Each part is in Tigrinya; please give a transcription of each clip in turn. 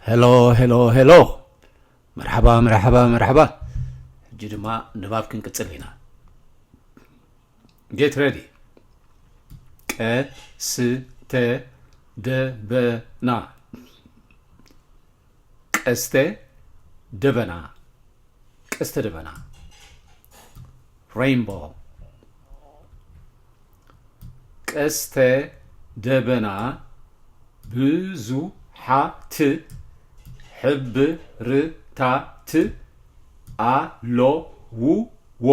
ሄሎ ሄሎ ሄሎ፣ መርሓባ መርሓባ መርሓባ። ሕጂ ድማ ንባብ ክንቅጽል ኢና። Get ready። ቀስተ ደበና። ቀስተ ደበና። ቀስተ ደበና። Rainbow። ቀስተ ደበና ብዙሓት ሕብርታት ኣለውዎ።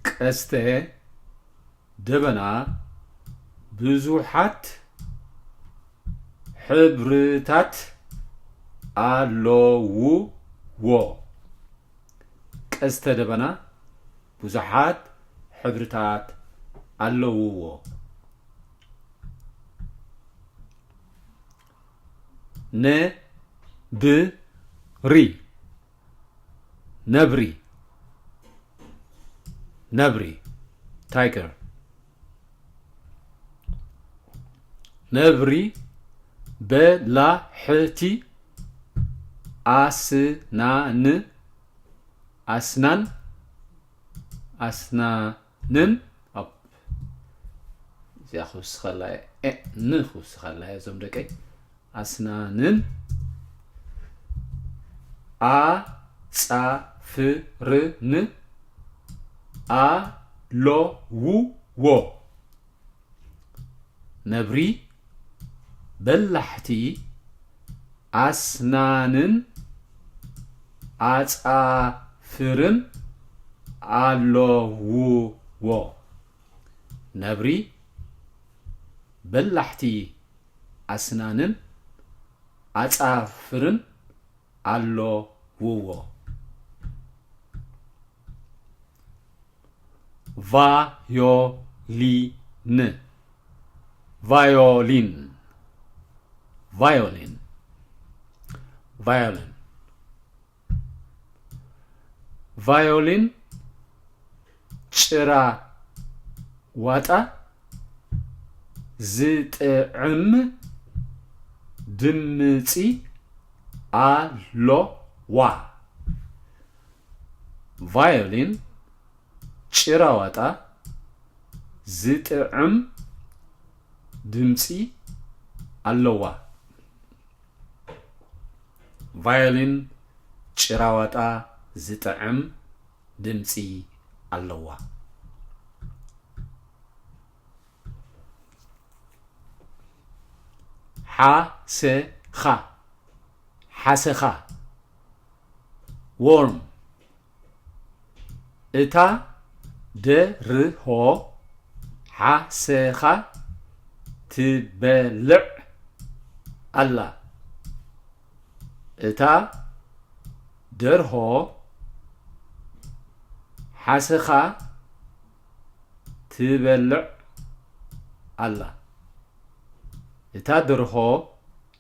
ቀስተ ደበና ብዙሓት ሕብርታት ኣለውዎ። ቀስተ ደበና ብዙሓት ሕብርታት ኣለውዎ። ነብሪ። ነብሪ። ነብሪ። Tiger። ነብሪ በላሕቲ ኣስናን፣ ኣስናን፣ ኣስናንን። ኣብ እዚኣ ክውስኸላ እየ፣ ኤ፣ ን ክውስኸላ እየ፣ እዞም ደቀይ። ኣስናንን ኣጻፍርን ኣለውዎ። ነብሪ በላሕቲ ኣስናንን ኣጻፍርን ኣለውዎ። ነብሪ በላሕቲ ኣስናንን ኣጻፍርን ኣለውዎ። ቫዮሊን። ቫዮሊን። ቫዮሊን። ቫዮሊን። ቫዮሊን ጭራ ዋጣ ዝጥዕም ድምጺ ኣለዋ። ቫዮሊን ጭራ ዋጣ ዝጥዕም ድምጺ ኣለዋ። ቫዮሊን ጭራ ዋጣ ዝጥዕም ድምጺ ኣለዋ። ሓሰኻ። ሓሰኻ። Worm። እታ ደርሆ ሓሰኻ ትበልዕ ኣላ። እታ ደርሆ ሓሰኻ ትበልዕ ኣላ። እታ ደርሆ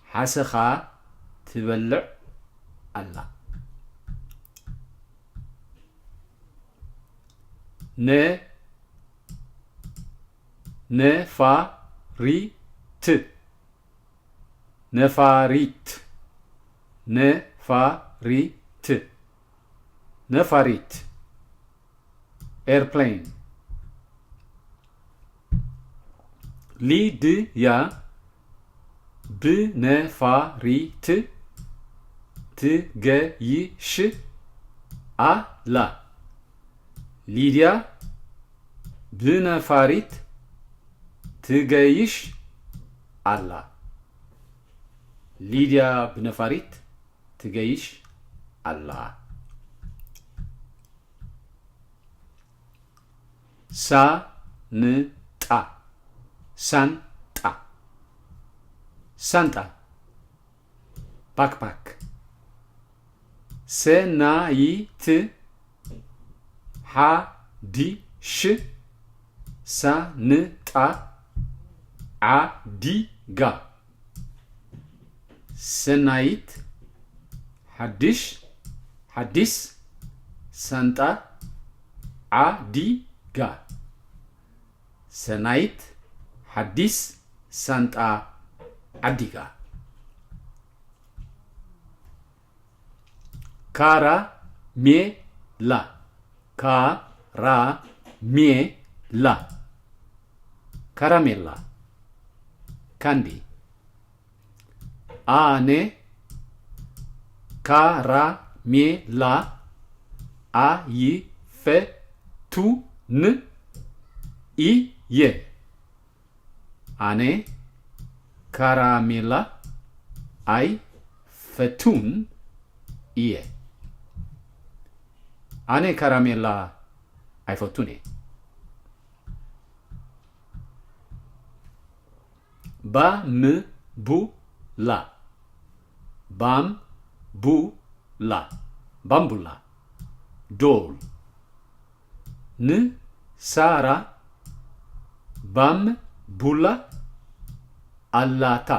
ሓሰኻ ትበልዕ ኣላ። ነ-፣ ነፋሪት። ነፋሪት። ነፋሪት። ነፋሪት። ኤርፕሌን። ሊድያ ብነፋሪት ትገይሽ ኣላ። ሊድያ ብነፋሪት ትገይሽ ኣላ። ሊድያ ብነፋሪት ትገይሽ ኣላ። ሳንጣ። ሳንጣ። ሳንጣ። ባክፓክ። ሰናይት ሓድሽ ሳንጣ ዓዲጋ። ሰናይት ሓድሽ፣ ሓዲስ ሳንጣ ዓዲጋ። ሰናይት ሓዲስ ሳንጣ ዓዲጋ። ካራሜላ። ካራሜላ። ካራሜላ። ካንዲ። ኣነ ካራሜላ ኣይፈቱን እየ። ኣነ ካራሜላ ኣይፈቱን እየ። ኣነ ካራሜላ ኣይፈቱን እየ። ባምቡላ። ባምቡላ። ባምቡላ። ዶል። ንሳራ ባምቡላ ኣላታ።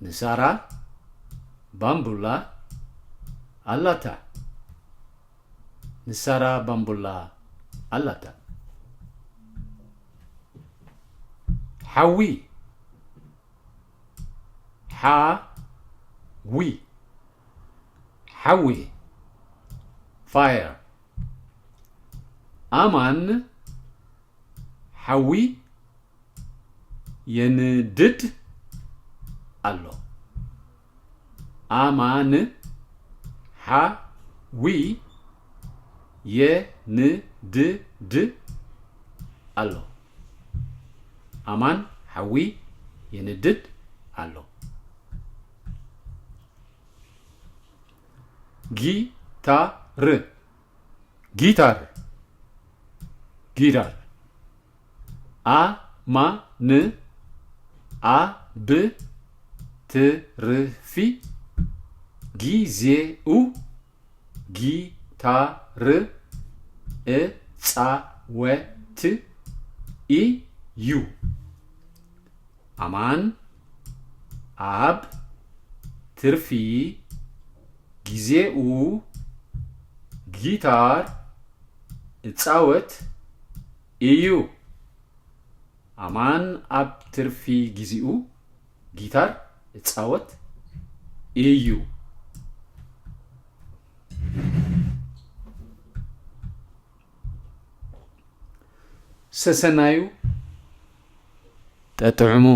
ንሳራ ባምቡላ ኣላታ። ንሳራ ባምቡላ ኣላታ። ሓዊ። ሓዊ። ሓዊ። ፋየር። ኣማን ሓዊ የንድድ ኣሎ። ኣማን ሓዊ የንድድ ኣሎ። ኣማን ሓዊ የንድድ ኣሎ። ጊታር። ጊታር። ጊታር። ኣማን ኣብ ትርፊ ጊዜኡ ጊታር እጻወት እዩ። ኣማን ኣብ ትርፊ ጊዜኡ ጊታር እጻወት እዩ። ኣማን ኣብ ትርፊ ጊዜኡ ጊታር እጻወት እዩ። ሰሰናዩ ጠጥዕሙ።